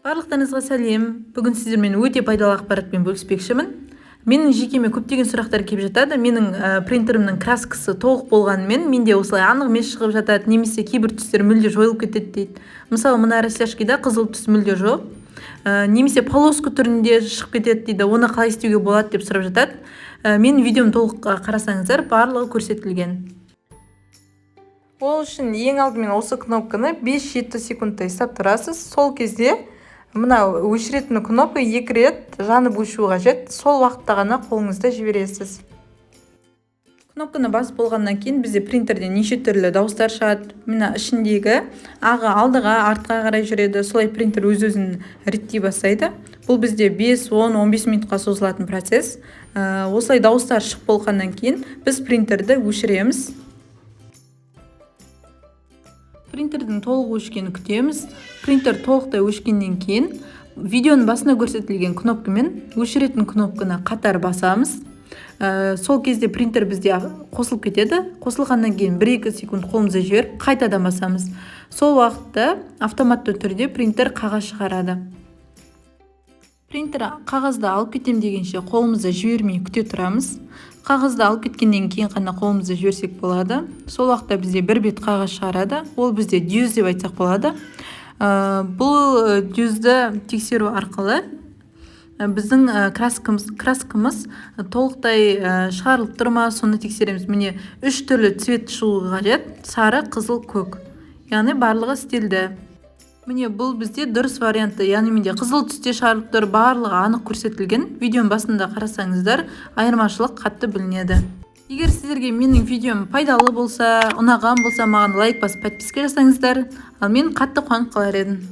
Барлықтарыңызға сәлем! Бүгін сіздермен өте пайдалы ақпаратпен бөліспекшімін. Менің жекеме көптеген сұрақтар келіп жатады. Менің принтерімнің краскасы толық болғанымен, менде осылай анық емес шығып жатады немесе кейбір түстер мүлде жойылып кетеді дейді. Мысалы, мына растяжкада қызыл түс мүлде жоқ, немесе полоска түрінде шығып кетеді дейді. Оны қалай істеуге болады деп сұрап жатады. Менің видеом толық қарасаңыздар, барлығы көрсетілген. Ол үшін ең алдымен осы кнопканы 5-7 секундтай ұстап тұрасыз. Сол кезде мына өшіретін кнопка екі рет жанып өшуі қажет. Сол уақытта ғана қолыңызды жібересіз. Кнопканы басып болғаннан кейін бізде принтерден неше түрлі дауыстар шығады. Мына ішіндегі ағы алдыға, артқа қарай жүреді. Солай принтер өз өзін реттей бастайды. Бұл бізде 5, 10, 15 минутқа созылатын процесс. Осылай дауыстар шығып болғаннан кейін біз принтерді өшіреміз. Принтердің толық өшкенін күтеміз. Принтер толықтай өшкеннен кейін видеоның басында көрсетілген кнопкамен өшіретін кнопканы қатар басамыз. Сол кезде принтер бізде қосылып кетеді. Қосылғаннан кейін 1-2 секунд қолымызды жіберіп, қайтадан басамыз. Сол уақытта автоматты түрде принтер қағаз шығарады. Принтер қағазды алып кетем дегенше қолымызды жібермей күте тұрамыз. Қағазды алып кеткеннен кейін ғана қолымызды жіберсек болады. Сол уақытта бізде бір бет қағаз шығарады. Ол бізде дюз деп айтсақ болады. Бұл дюзді тексеру арқылы біздің краскамыз толықтай шығарылып тұр ма, соны тексереміз. Міне, үш түрлі цвет шығуы қажет: сары, қызыл, көк. Яғни барлығы істелді. Міне, бұл бізде дұрыс варианты, яғни менде қызыл түсте шығарылып тұр. Барлығы анық көрсетілген. Видеоның басында қарасаңыздар, айырмашылық қатты білінеді. Егер сіздерге менің видеом пайдалы болса, ұнаған болса, маған лайк басып, подписка жасаңыздар. Ал мен қатты қуанып қалар едім.